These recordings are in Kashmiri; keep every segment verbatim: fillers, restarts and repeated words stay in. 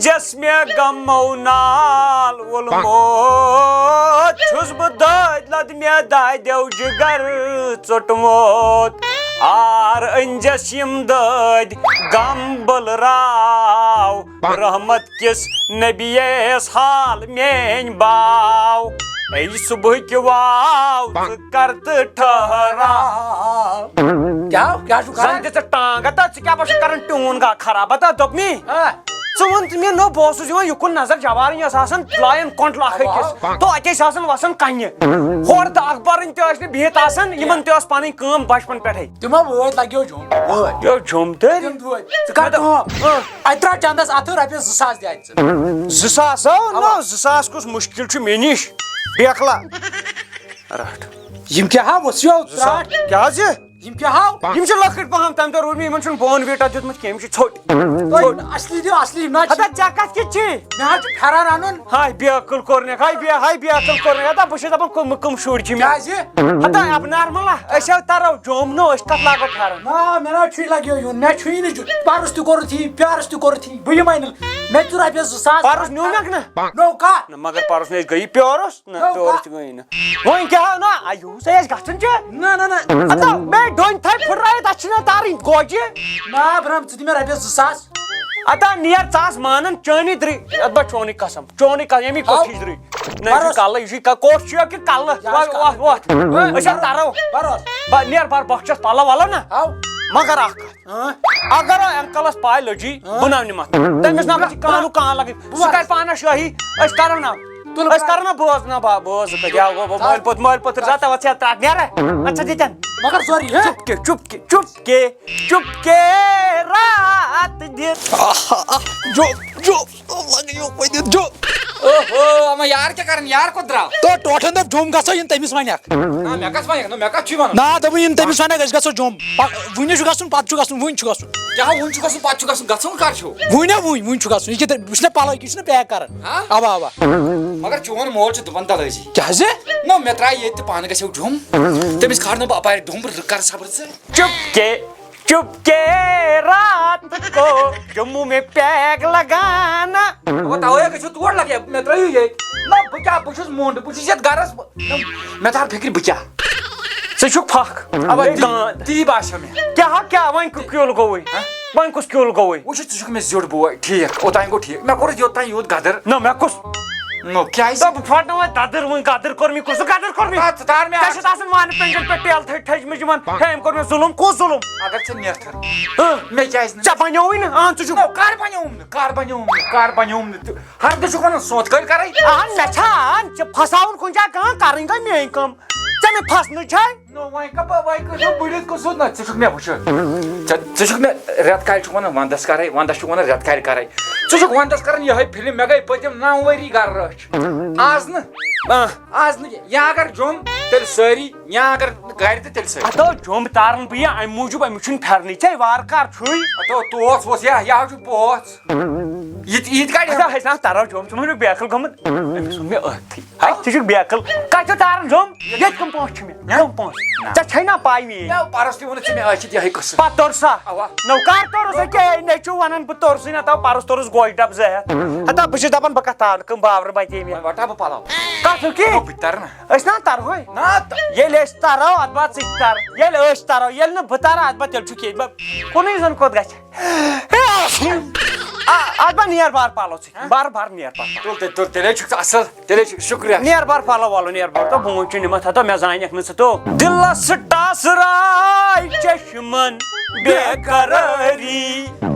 یس مےٚ غمو نال وولمُت، چھُس بہٕ دٲدۍ لد مےٚ دادیو جگر ژوٚٹمُت۔ آر أنزٮ۪س یِم دٲدۍ غم بٕلراو، رحمت کِس نبی یس حال میٲنۍ باو۔ اے صبحٕکۍ واو، ژٕ کر تہٕ ٹھہراو۔ کیٛاہ کیٛاہ چھُ زن کران؟ تہِ ژٕ ٹانگ، ہتا ژٕ کیٛاہ بس کران ٹیوٗن گا خراب، ہتا دوٚپ مےٚ۔ آ، ژٕ وَن تہٕ مےٚ، نو، بہٕ اوسُس یِوان یُکُن نظر، جوارن یس آسان لایان کۄنٛڈ لکھ أکِس، تو اتے ٲسۍ آسان وسان کنہِ۔ ہورٕ تہٕ اکبرن تہِ ٲسۍ نہٕ بِہِتھ آسان، یِمن تہِ ٲس پنٕنۍ کٲم بچپن پٮ۪ٹھے۔ تِمو وٲتۍ لگیو جوٚم وٲتۍ۔ یو جوٚم تٔرۍ۔ تِم وٲتۍ۔ ژٕ کر کٲم؟ اَتہِ ترٛاو چندس اَتھٕ رۄپیَس زٕ ساس دِ اَتہِ ژٕ۔ زٕ ساس ہو نو، زٕ ساس کُس مُشکِل چھُ مےٚ نِش؟ بیکلا۔ رٹھ۔ یِم کیٛاہ ہا وٕچھِو زٕ ساس۔ ژاٹ۔ کیٛاہ حظ یہِ؟ یِم کیٛاہ ہاو؟ یِم چھِ لۄکٕٹۍ پہم، تَمہِ دۄہ روٗد مےٚ یِمن چھُنہٕ بون ویٖٹا دیُتمُت کینٛہہ، یِم چھِ ژھوٚٹۍ۔ تۄہہِ اصلی دِیو اصلی، یِم نہ چھِ۔ ہتا ژےٚ کتھ کِتھ چھِ؟ مےٚ حظ چھُ پھیران اَنُن۔ ہاے بے عقل کوٚر نکھ، ہاے بے ہاے بے عقل کوٚر نکھ، ہتا بہٕ چھُس دپان کٕم کٕم شُرۍ چھِ مےٚ۔ کیٛازِ؟ ہتا اب نارمل ہا، أسۍ ہا ترو جوٚم نو، أسۍ کتھ لاگو پھیرن؟ نہ، مےٚ نہ چھُے لگیو یُن، مےٚ چھُے نہٕ جُ-، پرُس تہِ کوٚرُتھ یی، پیارس تہِ کوٚرُتھ یی، بہٕ یِمے نہٕ۔ مےٚ تہِ رۄپیس زٕ ساس۔ پرُس نیوٗ مکھ نہ؟ نو کا؟ نہ مگر پرُس نہ أسۍ گٔیی پیورس نہ، نو پیورس کا؟ تہِ گٔیی نہ۔ وۄنۍ کیٛاہ ہا نہ، آیو سا أسۍ گژھُن چھُ؟ نہ نہ نہ۔ ہتا مےٚ ڈوٚنۍ تھپھ پھٕٹرٲیِتھ، اتھ چھِنہ تارٕنۍ گوجہِ۔ نہ برم، ژٕ دِ مےٚ رۄپیس زٕ ساس۔ ہتا نیر ژٕ آس مانان چٲنی درٕے، اتھ بہ چونُے قسم، چونُے قسم، ییٚمی ہاو۔ کوٚٹھِچ درٕے۔ نہ، یہِ چھُ بروس۔ کلہٕ، یہِ چھُ یہِ کا-، کوٚٹھ چھُ یا کِنہٕ کلہٕ؟ یہِ حظ وۄتھ، کلہٕ۔ وۄتھ، وۄتھ۔ بروس۔ أسۍ ہا ترو۔ بروس۔ بہ نیر بار بۄکھچس پلو ولو نہ۔ ہاو۔ مگر اکھ کتھ۔ ہاں۔ اگر انکلس پاے لٔجی، بہٕ نہ نِمتھ۔ تٔمِس نہ گژھِ کانٛہہ نہٕ کانٛہہ لگٕنۍ۔ سُہ کرِ پانس شٲہی، أسۍ کرو نہ۔ تُل أسۍ کرو نہ بوز نہ با-، بوز ژٕ کتہِ آو، گوٚو، گوٚو، مٲلۍ پوٚت، مٲلۍ پوٚت، رزا وژھ یا ترٛٹھ، نیر۔ اچھا، دِتٮ۪ن۔ مگر سورُے، ہہ؟ چُپ کے، چُپ کے، چُپ کے، چُپ کے رات دِتھ۔ آہا، آہا، جو، جو، لگیو پٔدِتھ، جو۔ اوہو، اما یار کیٛاہ کران؟ یار کوٚت درٛاو؟ تو ٹوٹھن دپ جوٚم گژھو یِن تٔمِس ونکھ۔ نہ، مےٚ کس ونکھ؟ نہ، مےٚ کس چھُے ونُن؟ نا، دوٚپُن یِن تٔمِس ونکھ أسۍ گژھو جوٚم۔ پہ-، وُنہِ چھُ گژھُن، پتہٕ چھُ گژھُن، وُنہِ چھُ گژھُن۔ کیٛاہ وُنہِ چھُ گژھُن، پتہٕ چھُ گژھُن، گژھُن کر چھُو؟ وُنہِ ہا وُنہِ، وُنہِ چھُ گژھُن۔ یہِ کیٛاہ تیٚلہِ، یہِ چھُنہ پیک کران۔ ہا؟ اوا، اوا۔ مگر چون مول چھُ دپان دلٲسی۔ کیٛاہ حظ؟ نہ، مےٚ ترٛایہِ ییٚتہِ تہِ پانہٕ گژھِ ہا جوٚم۔ تٔمِس کھارٕ نہٕ بہٕ اپارِ ڈوٚمب، کر صبر ژٕ۔ چُپ کے، چُپ کے، رات کو جموں میں پیگ لگانا۔ وۄنۍ توے گژھِو تور لگے، مےٚ ترٛٲیِو ییٚتہِ۔ نہ، بہٕ کیٛاہ، بہٕ چھُس موٚنٛڈ، بہٕ چھُس یَتھ گرس، نہ، مےٚ تار فِکرِ بہٕ کیٛاہ۔ ژٕ چھُکھ پھکھ۔ اوا، ہے تی، گانٛد۔ تی باسیو مےٚ۔ کیٛاہ، کیٛاہ، وۄنۍ کُس کیُل گوٚوُے؟ وۄنۍ کُس کیُل گوٚوُے؟ وٕچھ، ژٕ چھُکھ مےٚ زیُٹھ بوے، ٹھیٖک، اوٚتام گوٚو ٹھیٖک۔ مےٚ کوٚرُتھ یوٚتام یوٗت قدر۔ نہ، مےٚ کُس؟ نو، کیٛازِ؟ دَپ، بہٕ پھٹناوَے دَدٕر وۄنۍ، قدٕر کوٚر مےٚ، کُس قدٕر کوٚر مےٚ؟ آ، ژٕ تار مےٚ ژےٚ اَتھ۔ چھُتھ آسان وانہٕ پٮ۪نٛجَن پٮ۪ٹھ ٹیل تھٔج-، تھٔجمٕژ یِمَن، ہے، أمۍ کوٚر مےٚ ظُلُم، کُس ظُلُم؟ اگر ژٕ نیتھر، ہہ؟ مےٚ کیٛازِ نہٕ؟ ژےٚ بنیووُے نہٕ، اہن، ژٕ چھُکھ۔ نو، کر بنیووُم نہٕ، کر بنیووُم نہٕ، کر بنیووُم نہٕ؟ تہٕ ہر دۄہ چھُکھ وَنان سونٛتھ کٲلۍ کرے۔ اہن، مےٚ چھا، اہن، ژےٚ پھساوُن کُنہِ جایہِ کانٛہہ، کَرٕنۍ گٔے میٛٲنۍ کٲم۔ ژےٚ مےٚ پھسنٕے چھے؟ نو، وۄنۍ کَپٲرۍ، وۄنۍ کٔرۍزیو بٔڑِتھ قصوٗر نہ، ژٕ چھُکھ مےٚ وٕچھُن۔ ژےٚ، ژٕ چھُکھ مےٚ رٮ۪تہٕ کالہِ چھُکھ وَنان وَندَس کَرَے، وَندَس چھُکھ وَنان رٮ۪تہٕ کالہِ کَرَے۔ ژٕ چھُکھ وَندَس کَران یِہوٚے فِلم، مےٚ گٔے پٔتِم نَو ؤری گَرٕ رٲچھ۔ آز نہٕ، آ۔ آز نہٕ کینٛہہ۔ یا اگر جوٚم، تیٚلہِ سٲری، یا اگر نہٕ گَرِ تہٕ تیٚلہِ سٲری۔ ہتو جوٚم تارن بہٕ یہِ اَمہِ موٗجوٗب، أمِس چھُنہٕ پھیرنٕے، ژےٚ وارٕ کار چھُے۔ ہتو توس ووس یا، یا چھُ پوس۔ یہِ تہِ، یہِ تہِ کَڑِ۔ اچھا، ہیٚچھناو تَرو جوٚم، ژٕ مہٕ ہیٚکھ بیکھل گوٚمُت۔ أمِس ووٚن مےٚ أتھٕے۔ ہے، ژٕ چھُکھ بیکل۔ کَتہِ چھُ تاران جوٚم؟ ییٚتہِ کٕم پونٛسہٕ چھِ مےٚ؟ کٕم پونٛسہٕ؟ ژےٚ چھے نا پَے میٛٲنۍ؟ مےٚ پَرُس تہِ ووٚنُتھ ژےٚ مےٚ ٲسِتھ یِہوٚے قٕصہٕ۔ پَتہٕ توٚر سا؟ اَوا۔ نو کَر توٚرُس؟ أکے نیٚچوٗ وَنان بہٕ توٚرسٕے نہ، تَو پَرُس توٚرُس گوجہِ ڈَبہٕ زٕ ہٮ۪تھ۔ ہتا بہٕ چھُس دَپان بہٕ کَتھ تارٕ کٕم باورٕ بَچے مےٚ۔ وۄنۍ وَٹہٕ ہا بہٕ پَلو۔ کَتھ ہیوٚک یہِ؟ نو بہٕ تہِ تَرٕ نہ۔ أسۍ نا تَرہوے۔ نہ تہٕ۔ ییٚلہِ أسۍ تَرو، اَدٕ بہٕ ژٕ تہِ تَر۔ ییٚلہِ أسۍ تَرو، ییٚلہِ نہٕ بہٕ تَرٕ، اَدٕ بہٕ تیٚلہِ چھُکھ ییٚتہِ۔ بہٕ کُنُے زوٚن کوٚت گژھِ؟ آ، اَدٕ بہٕ نیر بار پَلو ژٕ۔ بار بار نیر بار پَلو۔ تُل تیٚلہِ، تُل تیٚلے چھُکھ ژٕ اَصٕل، تیٚلے چھُ شُکریہ۔ نیر بار پَلو وَلو، نیر بار۔ تو بہٕ وٕچھِ نِمَتھ، ہَتو مےٚ زانٮ۪کھ نہٕ ژٕ تو۔ دِلَس ٹاسراے چشمَن بے قرٲری۔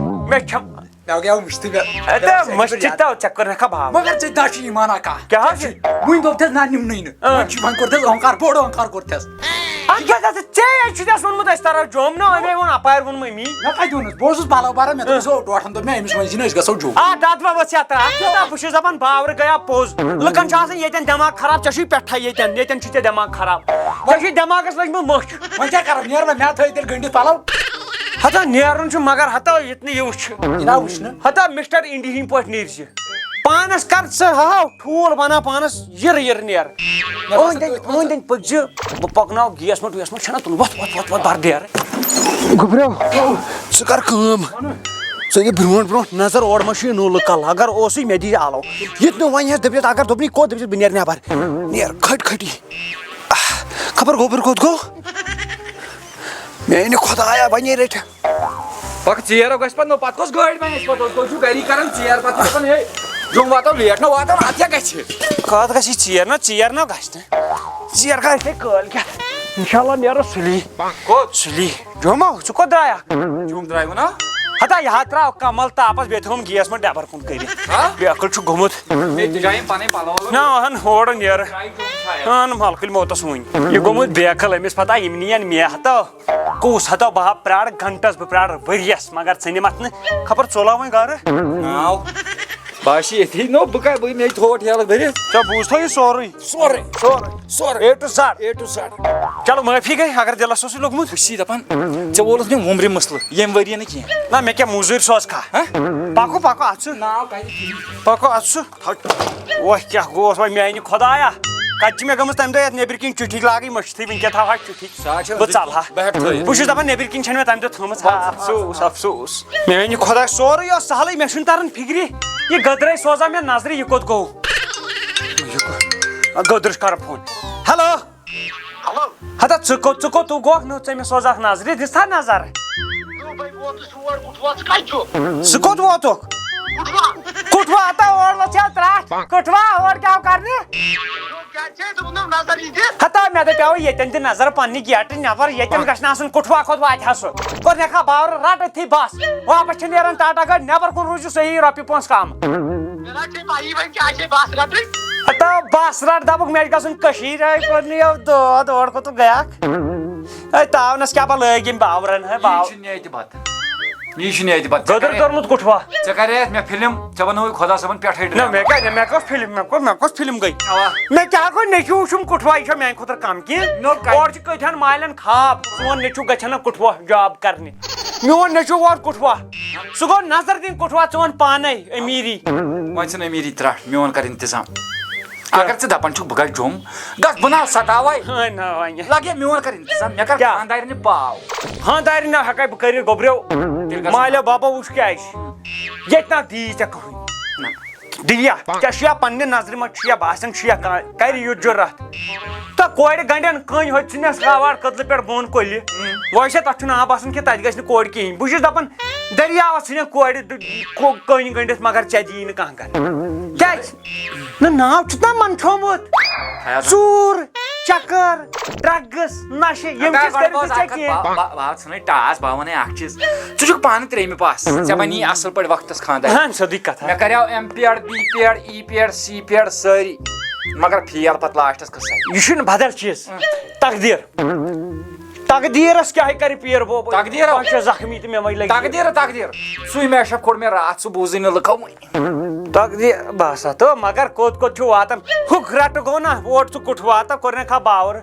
مےٚ چھَم۔ مےٚ گٔیو مٔشتٕے مےٚ۔ اَدٕ مٔشتٕے تو، ژےٚ کوٚرنَکھا باو۔ مگر ژےٚ تہِ چھُ ایٖمانا کانٛہہ۔ کیٛاہ حظ؟ وٕنۍ دوٚپ تٔمۍ نہ نِمنٕے نہٕ۔ اۭں۔ وۄنۍ چھُ، وۄنۍ کوٚر تٔمۍ اونکار، بوٚڑ اونکار کوٚر تٔمۍ۔ اَدٕ کیٛاہ دَپَتھ ژےٚ؟ یہِ چھُ تَس ووٚنمُت أسۍ تَرو جوٚم نہ، أمۍ ووٚن اَپارِ ووٚن مٔمی۔ مےٚ کَتہِ ووٚنُس؟ بہٕ اوسُس پَلو بَران، مےٚ دوٚپ، أسۍ گژھو ٹوٹھَن، دوٚپ مےٚ أمِس ؤنۍ زِ نہٕ أسۍ گژھو جوٚم۔ آ، دَدٕ ما ؤژھ یا ترٛٹھ؟ ژٕ دَپ، بہٕ چھُس دَپان باورٕ گٔیا پوٚز۔ لُکَن چھُ آسان ییٚتٮ۪ن دٮ۪ماغ خراب، ژےٚ چھُے پٮ۪ٹھَے ییٚتٮ۪ن، ییٚتٮ۪ن چھُے ژےٚ دٮ۪ماغ خراب۔ ژےٚ چھُے دٮ۪ماغَس لٔجمٕژ مٔچھ۔ وۄنۍ کیٛاہ کَرو؟ نیر وۄنۍ، مےٚ تھٲے تیٚلہِ گٔنٛڈِتھ پَلو۔ ہَتا نیرُن چھُ، مگر ہَتا یہِ تہِ نہٕ یہِ وٕچھ۔ یہِ نا وٕچھ نہٕ۔ ہَتا مِسٹَر اِنڈیہِنۍ پٲٹھۍ نیرِ زِ۔ پانَس کر ژٕ ہاو ٹھوٗل بناو پانَس یِرٕ یِرٕ نیر۔ مےٚ باسان أتھۍ منٛز۔ أنٛدۍ أنٛدۍ پٔکۍ زِ، بہٕ پکناو گیس مٔٹ ویس مٔٹ چھَنا تُلُن۔ وۄتھ، وۄتھ، وۄتھ، وۄتھ، بَر دیر۔ گوٚبریو، ژٕ کر کٲم۔ ژٕ یہِ برونٛٹھ برونٛٹھ نظر، اورٕ ما چھُ یہِ نوٗلہٕ کَلہٕ؟ اگر اوسُے، مےٚ دی آلو۔ یہِ تہِ نہٕ وۄنۍ ہٮ۪س دٔپِتھ، اگر دوٚپنٕے کوٚت دٔپِتھ، بہٕ نیرٕ نٮ۪بر۔ نیر کھٔٹۍ کھٔٹی۔ آہ، خبر گوٚبُر کوٚت گوٚو؟ میٛانہِ خۄدایا، وۄنۍ رٔٹۍ۔ پَکھ ژیر گژھِ پَتہٕ، نو پَتہٕ کۄس گٲڑۍ بَنہِ اَسہِ پَتہٕ؟ تُہۍ چھِو گَری کَران ژیر، پَتہٕ چھِو دَپان، ہے، جوٚم واتو لیٹ، نہ واتو، اَتھ کیٛاہ گژھِ؟ کَتھ گژھِ ژیر؟ نہ، ژیر نہ گژھِ نہٕ۔ ژیر گژھِ نہٕ کٲلۍ کیٛاہ؟ اِنشاء اللہ نیرو سُلی۔ کوٚت؟ سُلی۔ جوٚمو، ژٕ کوٚت درٛایکھ؟ جوٚم درٛاے وۄنۍ نا؟ ہتا یہِ ہا ترٛاو کمل تاپس، بیٚیہِ تھوٚوُم گیس منٛز ڈبر کُن کٔرِتھ۔ ہا؟ بیکل چھُ گوٚمُت۔ بیٚیہِ تہِ جایہِ پنٕنۍ پلو ولو۔ نہ، اہن، ہورٕ نیر۔ جایہِ چھُ شاید۔ اہن، ملکٕلۍ موتس وُنۍ۔ یہِ گوٚمُت بیکل، أمِس پتہ یِم نِین مےٚ ہتو۔ کُس ہتو بہٕ ہا پرٛارٕ گھنٹس، بہٕ پرٛارٕ ؤریس، مگر ژٕ نِمتھ نہٕ۔ خبر ژولا وۄنۍ گرٕ؟ ناو۔ بہٕ ہا چھُس ییٚتھی، نو، بہٕ کَتہِ، بہٕ مےٚ تھوٚو ٹھیلہٕ بٔرِتھ۔ ژےٚ بوٗزتھو یہِ سورُے؟ سورُے۔ سورُے۔ سورُے۔ A to Z۔ A to Z۔ چلو، معٲفی گٔے، اگر دِلس اوسُے لوٚگمُت۔ بہٕ چھُسی دَپان، ژےٚ وولُتھ مےٚ وُمرِ مسلہٕ ییٚمہِ ؤرۍ یہِ نہٕ کینٛہہ۔ نہ، مےٚ کیٛاہ موٚزوٗرۍ سوز کھا؟ ہہ؟ پکو، پکو، اَتھ چھُ۔ ناو کَتہِ؟ پکو، اَتھ چھُ۔ وۄنۍ کیٛاہ گوس وۄنۍ میٛانہِ خۄدایا؟ کَتہِ چھِ مےٚ گٔمٕژ تَمہِ دۄہ یَتھ نیٚبرۍ کِنۍ چُٹھی لاگٕنۍ مٔشتھٕے، وٕنۍ کیٛاہ تھاوہا چُٹھی؟ سُہ حظ چھِ بہٕ ژَلہٕ ہا۔ بہٕ ہٮ۪کہٕ تھٲیِتھ۔ بہٕ چھُس دَپان، نیٚبرۍ کِنۍ چھَنہٕ مےٚ تَمہِ دۄہ تھٲومٕژ۔ ہا، افسوٗس، افسوٗس۔ میٛانہِ خۄداے، سورُے اوس سہلٕے، مےٚ چھُنہٕ تَران فِکرِ، یہِ گٔدرَے سوزا مےٚ نظرِ، یہِ کوٚت گوٚو؟ یہِ کوٚت؟ گٔدرِس کَرٕ فون۔ ہیلو۔ ہیلو۔ ہتا ژٕ کوٚت، ژٕ کوٚت، ژٕ گوکھ نہٕ، ژےٚ مےٚ سوزَکھ نظرِ، دِژ تھا نظر؟ نو، بھائی، ووتُس یور، کُٹھوا، ژٕ کَتہِ چھُکھ؟ ژٕ کوٚت ووتُکھ؟ کُٹھوا۔ کُٹھوا، ہتا اورٕ لوٚژھ یا ترٛٹھ۔ کُٹھوا، اورٕ کیٛاہ کَرنہِ؟ کیٛاہ چھے ژٕ ووٚنُم نظر یہِ دِتھ؟ ہتا مےٚ دَپیٛاوُے ییٚتٮ۪ن دِ نظر پننہِ گیٹہٕ نٮ۪بر، ییٚتٮ۪ن گژھِ نہٕ آسُن کُٹھوا کھوٚت واتہِ ہا سُہ۔ کوٚر مےٚ کھا باورٕ، رَٹ أتھی بَس۔ واپس چھِ نیران ٹاٹا گٲڑۍ نٮ۪بر کُن، روٗزِو صحیح، رۄپیہِ پونٛسہٕ کَم۔ مےٚ نہ چھے پَیی وۄنۍ کیٛاہ چھے بَس رَٹٕنۍ۔ ہتا بَس رَٹ، دَپُکھ مےٚ چھِ گژھُن کٔشیٖرِ، ہے کوٚر نہٕ یَو دود، اورٕ کوٚت گٔیَکھ؟ ہے تاونَس کیٛاہ بہٕ لٲگۍ یِم باورَن، ہے یہِ باو-۔ چھُنہٕ ییٚتہِ بَتہٕ۔ یہِ چھُنہٕ ییٚتہِ پَتہٕ۔ گٔدٕر کٔرمٕژ کُٹھوا۔ ژےٚ کَرے اَتھ مےٚ فِلم، ژےٚ بَنووُے خۄدا صٲبَن پٮ۪ٹھَے نہ، ڈرٛاما۔ مےٚ کیٛاہ، مےٚ کۄس فِلم، مےٚ کۄس، مےٚ کۄس فِلم گٔے؟ اَوا۔ مےٚ کیٛاہ گوٚو، نیٚچوٗ وٕچھُم کُٹھوا، یہِ چھا میٛانہِ خٲطرٕ کَم کینٛہہ؟ نو کَتہِ؟ اورٕ چھِ کٔتھۍ ہَن مالٮ۪ن خاب، سون نیٚچوٗ گژھِ ہا نہ کُٹھوا جاب کَرنہِ۔ میون نیٚچوٗ ووت کُٹھوا، سُہ گوٚو نظر دِنۍ کُٹھوا، ژٕ وَن پانَے أمیٖری۔ وۄنۍ ژھٕن أمیٖری ترٛٹھ، میون کَر اِنتظام۔ اگر ژٕ دَپان چھُکھ بہٕ گژھٕ جوٚم، گژھ بہٕ نہ سَتاوَے۔ ہاے نہ وۄنۍ۔ لَگے میون کَر اِنتظام، مےٚ کَر کیٛاہ؟ خانٛدارنہِ پاو۔ خانٛدارِ نہ ہٮ۪کَے بہٕ کٔرِتھ گوٚبریو۔ تیٚلہِ گژھ مالیا بابا وٕچھ کیٛازِ؟ ییٚتہِ نہ دی ژےٚ کٕہٕنۍ۔ نہ۔ دِیا، ژےٚ چھُیا پننہِ نظرِ منٛز چھُیا باسان چھُیا کانٛہہ کَرِ یُتھ جُرت؟ تہٕ کورِ گنٛڈٮ۪ن کٔنۍ ہوٚتۍ ژھٕنٮ۪س کاوار کٔدلہٕ پٮ۪ٹھ بۄن کۄلہِ۔ وۄنۍ چھا تَتھ چھُنہٕ آب آسان کینٛہہ، تَتہِ گژھِ نہٕ کورِ کِہیٖنۍ۔ بہٕ چھُس دَپان دٔریاوَس ژھٕنٮ۪ن کورِ دُ-، کو-، کٔنۍ گٔنٛڈِتھ، مگر ژےٚ دِیی نہٕ کانٛہہ گنٛڈ۔ کیٛازِ؟ نہ، ناو چھُتھ نا منٛدچھومُت؟ فیضان۔ ژوٗر، چکر، ڈرگس، نشہٕ، یِم ادا چیٖز گۄڈٕ کٔرِو بوز نہٕ ژےٚ اکھ کتھ، کینٛہہ۔ بہٕ، بہٕ، بہٕ ژھٕنَے ٹاس، بہٕ وَنَے اکھ چیٖز۔ ژٕ چھُکھ پانہٕ ترٛیٚیِمہِ پاس، ژےٚ بَنی اَصٕل پٲٹھۍ وقتَس خانٛدار۔ اہن، سیوٚدُے کَتھا۔ مےٚ کَریو M ped، B ped، E ped، C ped سٲری، مگر فیل پَتہٕ لاسٹَس کھٔژ سۄے۔ یہِ چھُنہٕ بدل چیٖز، تقدیٖر۔ تقدیٖرَس کیٛاہ کَرِ پیٖر بوبہٕ؟ تقدیٖرو۔ بہٕ چھُس زخمی تہٕ مےٚ وۄنۍ لٔگۍ۔ تقدیٖرٕ، تقدیٖر۔ سُے میشَپ کوٚر مےٚ راتھ، سُہ بوٗزٕے نہٕ لُکو وۄنۍ۔ تقدیٖر باسا تو، مگر کوٚت کوٚت چھُ واتان؟ ہُک رٹہٕ گوٚو نا، اور چھُ کُٹھ واتان، کوٚر نہ کھا باور۔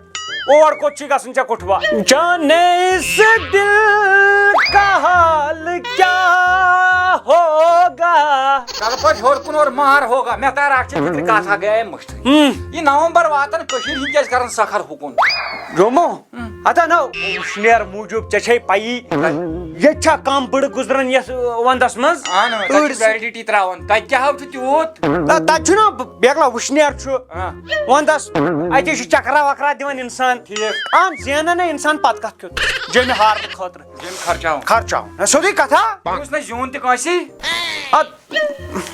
اور کوٚت چھُے گژھُن ژےٚ کُٹھ وا-؟ جانے اس دل کا حال کیا ہوگا۔ گلہٕ پٲٹھۍ ہیوٚر کُن اور مار ہوگا۔ مےٚ تار اکھ چیٖز فِکرِ، کتھ اکھ گٔیے مٔشتٕے۔ ہم۔ یہِ نومبر واتان، کٔشیٖرِ ہِنٛدۍ کیٛازِ کران سخر ہُکُن؟ جومو؟ ہم۔ ہتا نو، وُشنیر موٗجوٗب ژےٚ چھے پَیی، ہم۔ ییٚتہِ چھا کم بٕڑٕ گُزران یَتھ، ٲ، ونٛدس منٛز؟ اہن، تَتہِ چھِ أڑۍ validity ترٛاوان۔ تَتہِ کیٛاہ ہو چھُ تیوٗت؟ نہ، تَتہِ چھُنہ بیکلا وُشنیر چھُ۔ ہاں۔ ونٛدس اَتے چھُ چکرا وکرا دِوان اِنسان۔ ٹھیٖک۔ اہن، زینان ہے اِنسان پتہٕ کتھ کیُتھ؟ جیٚمہِ ہارنہٕ خٲطرٕ۔ جیٚمہِ خرچاوُن۔ خرچاوُن۔ نہ، سیوٚدُے کتھا۔ یُس نہٕ زیُن تہِ کٲنٛسی۔ اَدٕ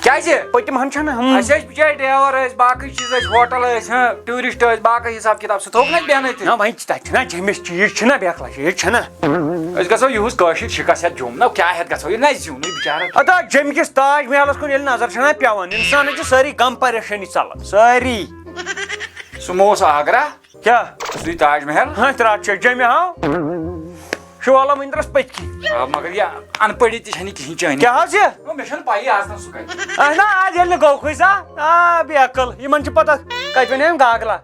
کیٛازِ؟ پٔتِم ہن چھَنہٕ، ہم۔ اَسہِ ٲسۍ بِچٲرۍ driver ٲسۍ، باقٕے چیٖز ٲسۍ، ہوٹل ٲسۍ، ہاں، tourist ٲسۍ، باقٕے حساب کتاب، سُہ تھوٚوُکھ نہٕ اَسہِ بیٚہنٲیتھٕے۔ نہ، وۄنۍ تَتہِ چھُنہ جیٚمِس چیٖز چھِنہ بیکلا، ییٚتہِ چھِنہ۔ أسۍ گژھو یِہُس کٲشِر شِکس ہٮ۪تھ جوٚم۔ نہ، کیٛاہ ہٮ۪تھ گژھو؟ ییٚلہِ نہٕ اَسہِ زیُنٕے بِچارٕ۔ اَدا جیٚمہِ کِس تاج محلس کُن ییٚلہِ نظر چھَنہ پٮ۪وان، اِنسانَس چھِ سٲری غم پریشٲنی ژَلان، سٲری۔ سُہ ما اوس آگرا؟ کیٛاہ؟ سُے تاج محل؟ ہاں، ترٛٹھ چھےٚ جیٚمہِ ہاو۔ شُہ عالم أنٛدرس پٔتۍ کِنۍ۔ آ، مگر یہِ اَن پٔڑھی تہِ چھَنہٕ کِہیٖنۍ چٲنی۔ کیٛاہ حظ یہِ؟ نہ، مےٚ چھَنہٕ پَیی آز تام سُہ کَتہِ۔ اہن آز ییٚلہِ نہٕ گوٚوکھٕے سا، آ، بے عقل۔ یِمن چھِ پتہ کَتہِ وَنہِ أمۍ گاگلا۔